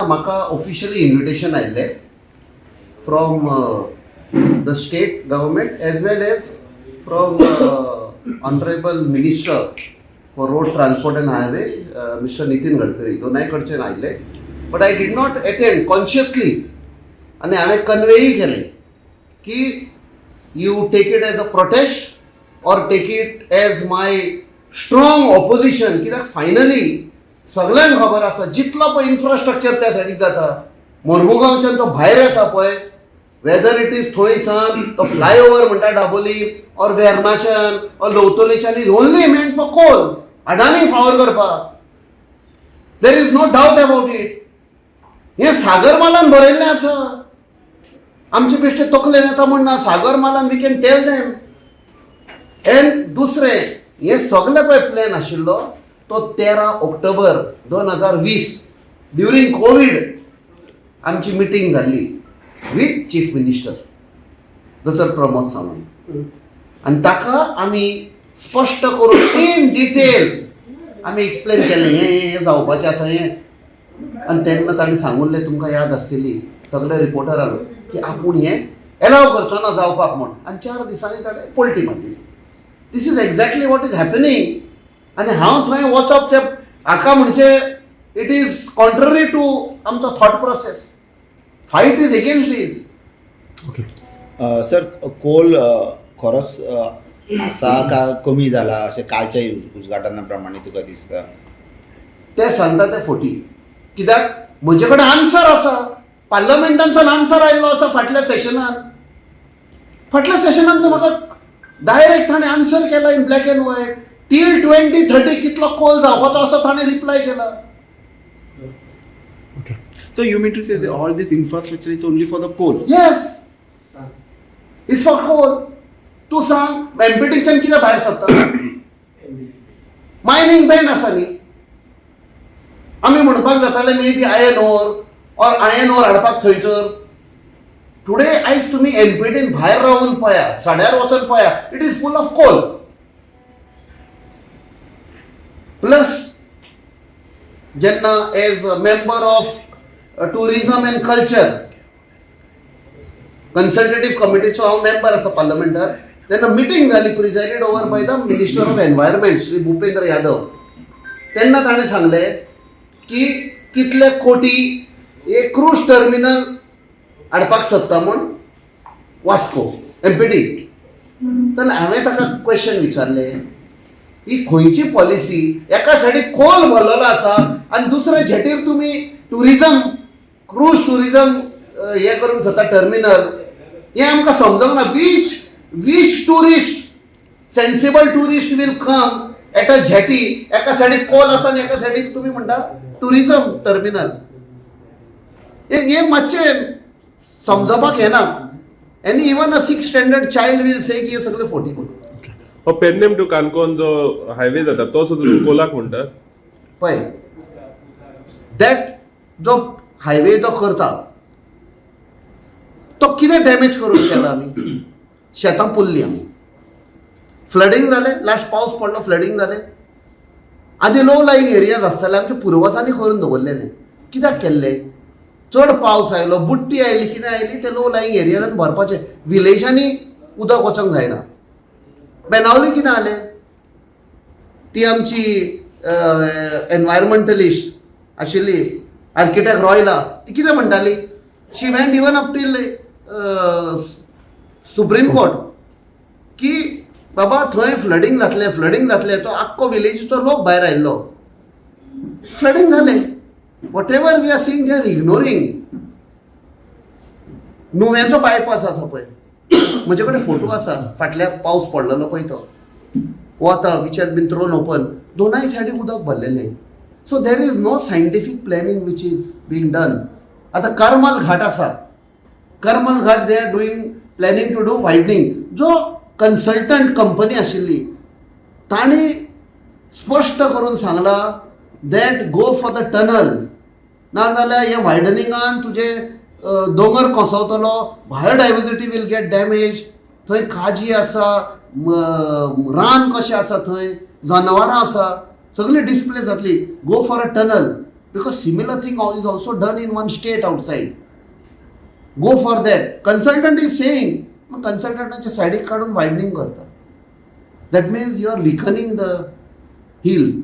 म्हाका officially invitation आयिल्लें from the state government as well as from honourable minister for road transport and highway, Mister Nitin Gadkari. दोनाय कडच्यान आयिल्ले, but I did not attend consciously. आनी हांवें कन्वेय केलें की you take it as a protest or take it as my strong opposition, कित्याक finally सगल्यांक खबर आसा, जितलो पळय इन्फ्रास्ट्रक्चर त्या सायडीक जाता, मोर्मुगांवच्यान तो भायर येता पळय, वेदर it is थंय सान तो फ्लायओवर म्हणटा डाबोली ऑर वेर्नाच्यान ऑर लोवतोलेच्यान, is only meant for coal, Adani favour करपाक. There is no doubt about it. हें सागरमालान बरयल्लें आसा. आमचे बेश्टे तकलेन येता म्हण ना. सागरमालान, we can tell them. And दुसरें, हें सगळें पळय प्लॅन आशिल्लो तो 13 ऑक्टोबर 2020, ड्युरींग कोवीड, आमची मिटींग जाल्ली with chief minister दोतोर प्रमोद सावंत आनी ताका आमी स्पश्ट करून इन डिटेल आमी एक्सप्लेन केलें, हें हें हें जावपाचें आसा हें. आनी तेन्ना ताणें सांगुल्लें, तुमकां याद आसतली सगळ्या रिपोर्टरांक, की आपूण हें एलाव करचो ना जावपाक म्हूण. आनी 4 दिसांनी ताणें पलटी मारली. This is exactly what is happening. आनी हांव थंय वचप तें हाका म्हणजे it is contrary to आमचो thought process. Fight is against this. Okay. Sir, Coal खरोच आसा का कमी जाला अशें कालच्या उद्घाटना प्रमाणे तुका दिसता? ते सांगता ते फोटी, कित्याक म्हजे कडेन आन्सर आसा. पार्लमेंटांतल्यान आन्सर आयिल्लो आसा फाटल्या सेशनान. फाटल्या सेशनान म्हाका डायरेक्ट ताणें आन्सर केला in black and white, till 2030 कितलो कोल जावपाचो आसा ताणें रिप्लाय केला. Okay. So you mean to say that all this infrastructure is only for the coal? Yes, it's for coal. तूं सांग, एमपीटीच्यान कितें भायर सरता? मायनींग बॅन आसा न्ही. आमी म्हणपाक जाताले, maybe iron ore or iron ore हाडपाक थंयसर. टुडे आयज तुमी एमपीटीन भायर रावन पळया, सड्यार वचून पळया, it is full of coal. Plus जेन्ना as a member of tourism and culture consultative कमिटीचो हांव मेंबर आसा पार्लमेंटार, तेन्ना मिटींग जाली presided over by the Minister of Environment, Shri Bhupendra Yadav. तेन्ना ताणें सांगलें की कितले कोटी एक क्रूज टर्मिनल हाडपाक सोदता म्हूण वास्को एमपीटी. तेन्ना हांवें ताका क्वेश्चन विचारलें, ही खंयची पॉलिसी? एका सायडीक कोल भरलेलो आसा आनी दुसऱ्या जेटीर तुमी टुरिजम, क्रूज टुरिजम हे करूंक सोदता टर्मिनल. हें आमकां समजूंक ना. Which tourist, sensible tourist will come at a jetty? एका सायडीक कोल आसा आनी एका सायडीक तुमी म्हणटा टुरिजम टर्मिनल. हें मातशें समजपाक येना आनी even a six standard child will say की हे सगळे फोटी म्हणून. हो पेडणेम टू काणकोण जो हायवे जाता, तो सुद्दां तुमी कोलाक म्हणटात? पळय, that जो हायवे जो करता तो कितें डॅमेज करून केला? आमी शेतां पुरली, आमी फ्लडींग जालें. लास्ट पावस पडलो, फ्लडींग जालें. आदी लो लाईंग एरियाज आसताले, आमच्या पुर्वजांनी करून दवरलेले. कित्याक केल्ले? चड पावस आयलो, बुडटी आयली, कितें आयली, ते लो लाईंग एरियान भरपाचे. विलेजांनी उदक वचोंक जायना. बेनावली कितें जालें? ती आमची एनवायरमेंटलिस्ट आशिल्ली, आर्किटेक्ट रॉयला, ती कितें म्हणटाली? She went even up till Supreme Court की बाबा, थंय फ्लडींग जातलें, फ्लडींग जातलें. तो आख्खो विलेजीचो लोक भायर आयिल्लो. फ्लडींग जालें. Whatever we are seeing, they are ignoring. नुव्याचो बायपास आसा पळय, म्हजे कडेन फोटो आसा. फाटल्या पावस पडलेलो पळय, तो वता, which has been thrown open, दोनाय सायडीक उदक भरलेलें. So there is no scientific planning which is being done. आतां करमल घाट आसा, Karmal Ghat, they are doing planning to do widening. जो कन्सल्टंट कंपनी आशिल्ली तांणी स्पश्ट करून सांगलां that go for the tunnel, नाजाल्यार हे वायडनिंगान तुजें दोंगर कोसवतलो, biodiversity will get damage. थंय काजी आसा, रान कशें आसा, थंय जनावरां आसा, सगळीं डिस्प्ले जातली. Go for a tunnel. Because similar thing is also done in one state outside. Go for that. Consultant is saying, मग कन्सल्टंटाच्या सायडीक काडून वायडनींग करता. That means you are weakening the hill.